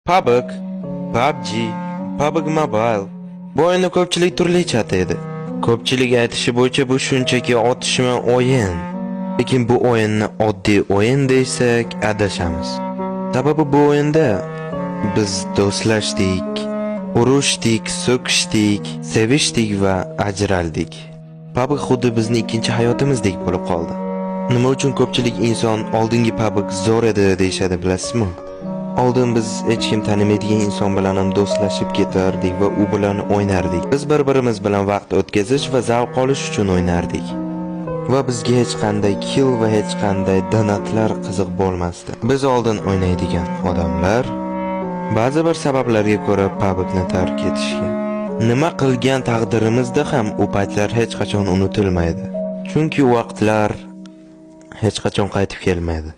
PUBG, PUBG, PUBG Mobile. Bu o'yinni ko'pchilik turlicha ataydi. Ko'pchilik aytishi bo'yicha bu shunchaki otishma o'yin. Lekin bu o'yinni oddiy o'yin desak adashamiz. Sababi bu o'yinda biz do'stlashdik, urushdik, so'kishdik, sevishdik va ajraldik. PUBG xuddi bizni ikkinchi hayotimizdek bo'lib qoldi. Nima uchun ko'pchilik inson oldingi PUBG zo'r edi deyishadi, bilasizmi? Oldin biz hech kim tanimaydigan inson bilan ham do'stlashib ketardik va u bilan o'ynardik. Biz bir-birimiz bilan vaqt o'tkazish va zavq olish uchun o'ynardik. Va bizga hech qanday kill va hech qanday donatlar qiziq bo'lmasdi. Biz oldin o'ynaydigan odamlar ba'zi bir sabablarga ko'ra PUBGni tark etishgan. Nima qilgan taqdirimizda ham u paytlar hech qachon unutilmaydi. Chunki u vaqtlar hech qachon qaytib kelmaydi.